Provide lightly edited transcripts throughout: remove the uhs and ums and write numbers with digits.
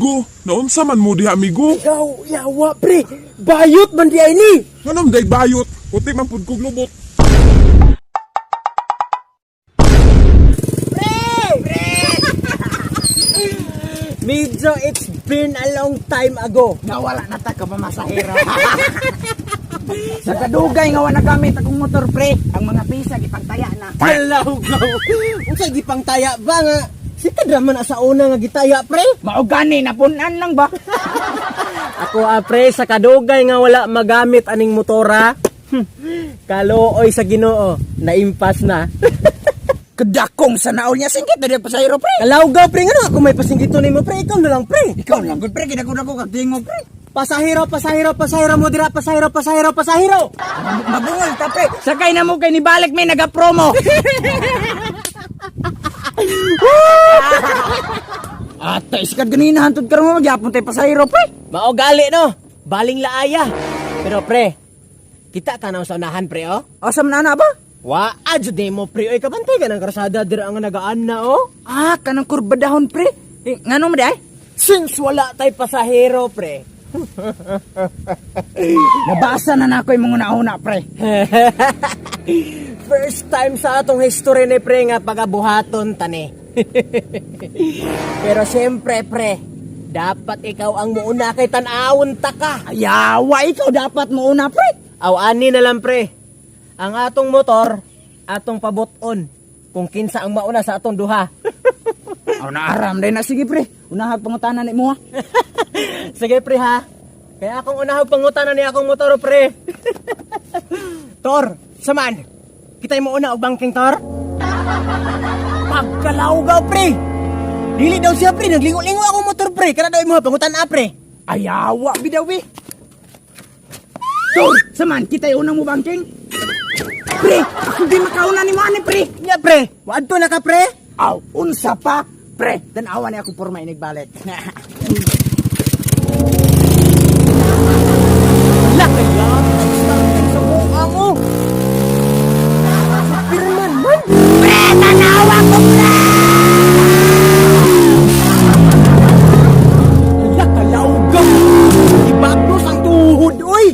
Migo, naunsa man mo diha, amigo? Yaw, yawa pre. Bayot man di ay ni. Nganong day bayot? Puti man pud kog lubot. Medyo it's been a long time ago. Nawala na ta ka pamasahero. Sa kadugay nga wala gamit akong motor pre, ang mga pisa gipagtaya na. Hello, go. Unsa gipangtaya ba nga? Si kadra man sa una nga gitaya pre. Mao gani napunan lang ba? Ako ah, pre sa kadugay nga wala magamit aning motora. Kalooy sa Ginoo, naimpas na. Kadakong sa naol niya singkit na diya pasahero pre. Kalawgaw pre ngano ako may pasinggito nimo pre, ikaw na lang pre. Ikaw lang gud pre, kinaguna ko kag tingog pre. Pasahero, pasahero, pasahero mo dira, pasahero, pasahero, pasahero. Mabungol ta pre. Sakay na mo kay nibalik may naga-promo. Ate, sikat ganina hantod karon mo magyapon tay pasahero pre. Mao gali no. Baling laaya. Pero pre, kita tanaw sa unahan pre oh. Asa man ana ba? Wa adyo demo pre oy kabantay ka ng krasada dira ang nagaan na oh. Ah, kanang kurbadahon pre. Eh, ngano mo di ay? Since wala tay pasahero pre. Nabasa na nako imong una-una pre. First time sa atong history ni pre nga pagabuhaton tani. Pero siyempre pre, dapat ikaw ang muuna kay tan-awon ta ka. Ayawa, ikaw dapat muuna pre. Aw ani na lang pre. Ang atong motor, atong pabuton kung kinsa ang mauna sa atong duha. Aw naaram day na sige pre. Unahag pangutana ni mo ha. Sige pre ha. Kaya akong unahog pangutana ni akong motor pre. Tor, saman. Kita'y mo una og banking tor. Pagkalawgaw pre. Dili daw siya pre, naglingo-lingo akong motor pre. Kana daw imo pangutan a pre. Ayawa bidaw eh. Tor, saman kita unang mo banking. Pre, ako di makauna ni mo ani pre. Nya pre, waadto na ka pre. Aw, unsa pa? Pre, tan-awa ni ako porma inigbalik. Laki lang starting sa buka mo. Superman man. Pre, tanawa ko pre! Hala, kalawgaw. Ibagnos ang tuhod, oy.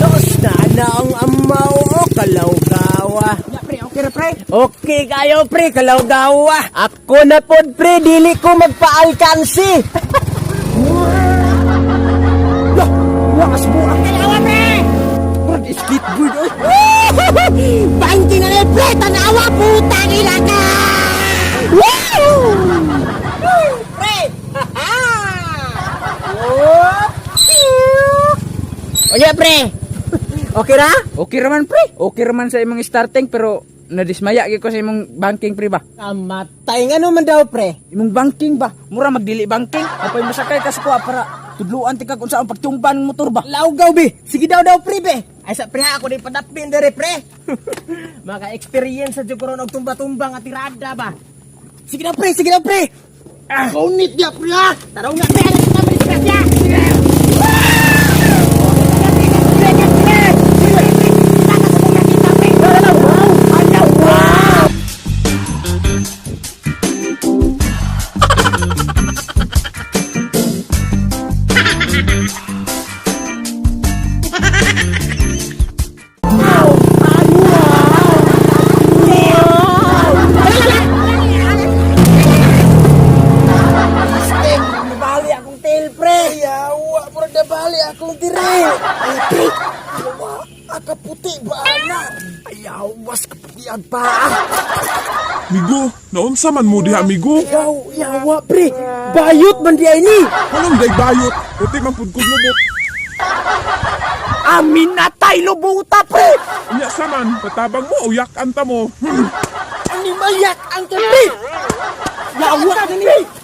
Los na na ang amaw, o kalawgawa. Ya pre, okay ra pre. Okay kayo, pre, kalawgawa. Ako na pod, pre, dili ko magpaalkansi. Lah, wakas buang kalawa pre. Murag skateboard oy. Banking na ni, pre, tanawa, putang ina ka! Woo! Pre! Oye, pre! Okay ra? Okay ra man pre. Okay ra man sa imong starting pero nadismaya gyud ko sa imong banking pre ba. Kamatay nga naman daw, pre. Imong banking ba? Mura magdili banking. Apay masakay ka sa kuha para tudluan ti kag unsa ang pagtumba ng motor ba. Laugaw, be. Sige daw daw, pre, be. Ay, sa pre, ha, ako di padapin dere, pre. Maka-experience sa ko ron og tumba-tumba nga tirada ba. Sige daw, pre. Sige daw, pre. Ah, kaunit ya pre. ah. Taraw nga, pre. Alas na, pre. Pre, Nabali akong tail, pre. Yawa, murag nabali akong dire. Ay, pre. Yawa, akaputi ba na? Ayawas kaputi ang paa. Migo, naunsa man mo diha, amigo? Yaw, yawa, pre. Bayot man di ay ni. Nganong day bayot? Puti man pud kog lubot. Amin na tayo lubuta, pre. Unya saman, patabang mo o yak-an ta mo. Animayak ang pre. Yawa ka ni.